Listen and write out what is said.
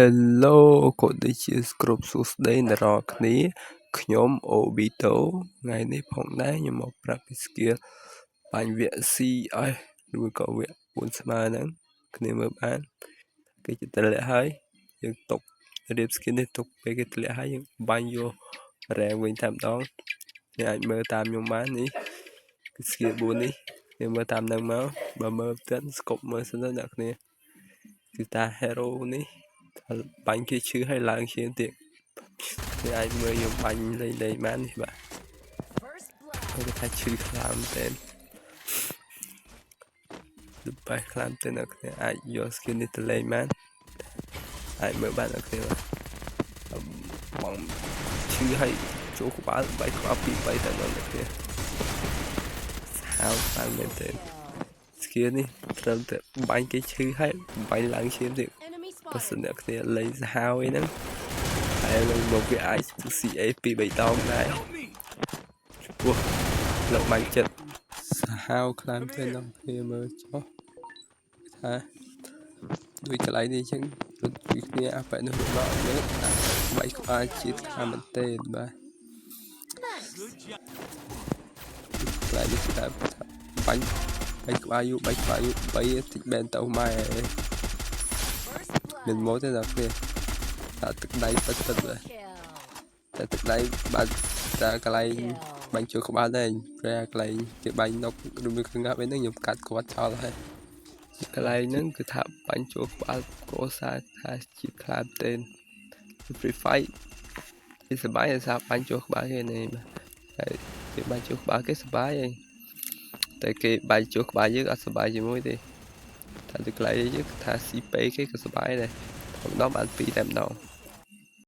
Hello ក៏ដូចជាគ្រប់សួស្តីអ្នកនរគ្នាខ្ញុំអូប៊ីតូថ្ងៃនេះផងដែរខ្ញុំមកប្រាប់ពី skill បាញ់វគ្គ CS ឬក៏វគ្គ4ស្មើហ្នឹងគ្នាមើលបានគេจะតម្លាក់ហើយយើងຕົករៀប skill នេះទុកពេលគេតម្លាក់ហើយយើងបាញ់យក rank វិញតែម្ដងអ្នកអាចមើលតាមខ្ញុំបាននេះគឺ skill 4នេះយើងមើលតាមនឹងមកបើមើលទៀត scope មើលសិនទៅអ្នកគ្នាគឺតា hero នេះបាញ់គេឈឺហើយឡើងឈាមទៀតគេអាចមើលខ្ញុំបាញ់លេងលេងបាននេះបាទគេថាឈឺខ្លាំងមែនទែន the best ខ្លាំងទេអ្នកគ្នាអាចយក skin នេះទៅលេងបានអាចមើលបានអ្នកគ្នាបាទបងឈឺហើយចូលក្បាលបែកក្បាលពី3តែអ្នកគ្នាសាហាវខ្លាំងមែនទែន skill នេះត្រឹមតែបាញ់គេឈឺហើយបាញ់ឡើងឈាមទៀតបើសិនអ្នកគ្នាលេងសាហាវអីហ្នឹងហើយនឹងមកវាអាច CA 2 3ដងដែរចំពោះលោកបាញ់ចិត្តសាហាវខ្លាំងទេអ្នកគ្នាមើលចុះថាដូចកន្លែងនេះអញ្ចឹងរត់ជួយគ្នាអាបែនោះរត់មកមើលបែកក្បាលជាតិខ្លាំងមែនទេបាទកន្លែងនេះគឺថាបាញ់បែកក្បាលយូរបែកក្បាលយូរ3តិចបែនទៅម៉ែមិនមកទេដល់គ្នាថាទឹកដៃពិតពិតបាទតែទឹកដៃបាទតែកន្លែងបាញ់ចូលក្បាលដែរព្រះកន្លែងគេបាញ់នុកឬមួយងាប់អីហ្នឹងខ្ញុំកាត់គាត់ចោលហើយកន្លែងហ្នឹងគឺថាបាញ់ចូលក្បាលកោសាថាជាតិខ្លាទេ Free Fire គេសប្បាយដោយសារបាញ់ចូលក្បាលគេនេះបាទហើយគេបាញ់ចូលក្បាលគេសប្បាយហើយតែគេបាញ់ចូលក្បាលយើងអត់សប្បាយជាមួយទេថាទៅកន្លែងយើងថា CP គេក៏សប្បាយដែរម្ដងបាន2តែម្ដង។